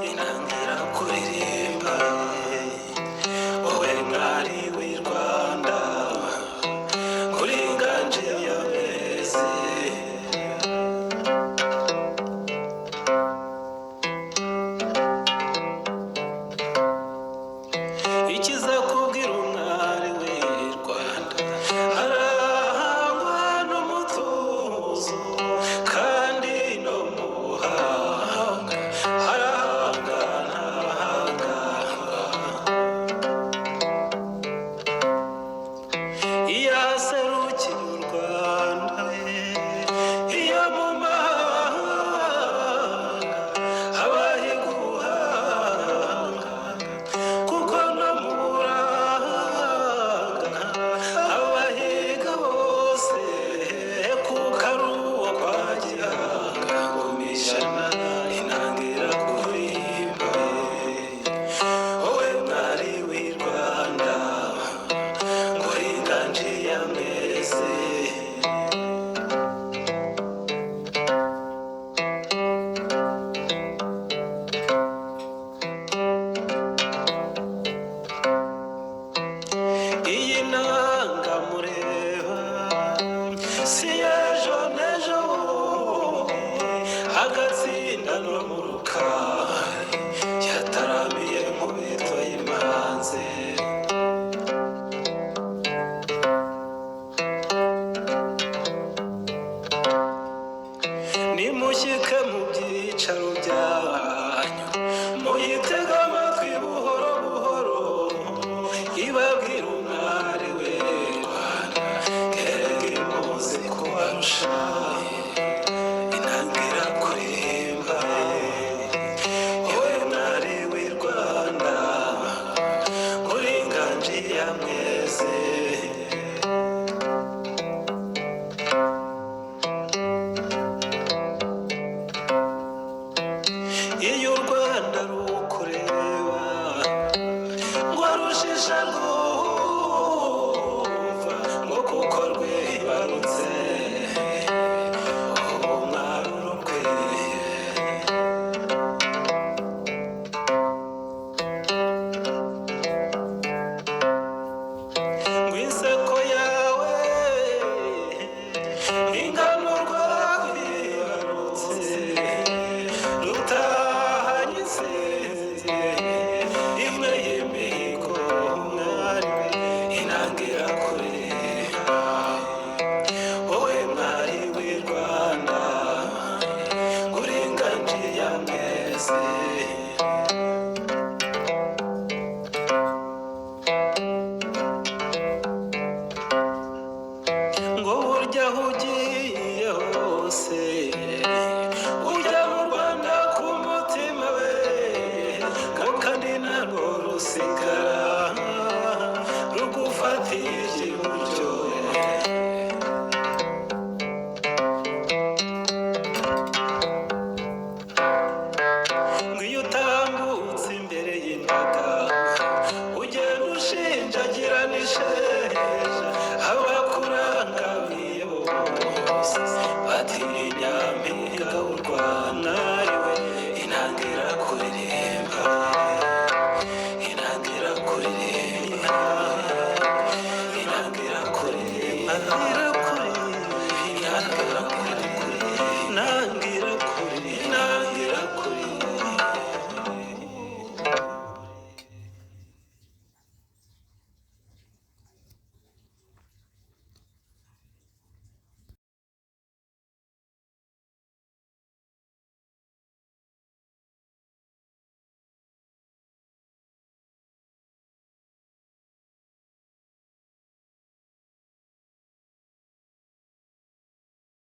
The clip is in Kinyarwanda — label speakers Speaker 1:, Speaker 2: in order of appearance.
Speaker 1: Inangira kuririmba, wowe mwari w'i Rwanda, kuri nganje ya mezi. Ikiza kubwira umwari w'i Rwanda, arahangwa n'umutuzo kandi no mu buhanga arahanga ntahanganga. Iyo aserukiye u Rwanda, iyo mu mahanga abahiga ubuhanga, kuko no mu buranga abahiga bose, kuko ari uwo kwa Gihanga. Ngumishana intangira kuririmba, wowe mwari w'i Rwanda, kuri nganje ya mwese. Iyi nanga mureba si ejo n'ejo bundi, agatsinda no mu rukari yataramiye nkubito y'imanzi. Nimushyike mu byicaro byanyu, muyitege amatwi buhoro buhoro, ibabwira umwari we Rwanda, erega imuzi kubarusha. Intangira kuririmba, wowe mwari w'i Rwanda, uri nganji ya mweze. Iyo u Rwanda rukureba ngo arushisha rwumva, ngo kuko rwibarutse ubu mwari urukwiye. Ngo inseko yawe ingano rwabibarutse rutahanye intsinzi imwe y'imihigo, mwari intangira kureba, wowe mwari w'i Rwanda, uri nganji ya mwezi.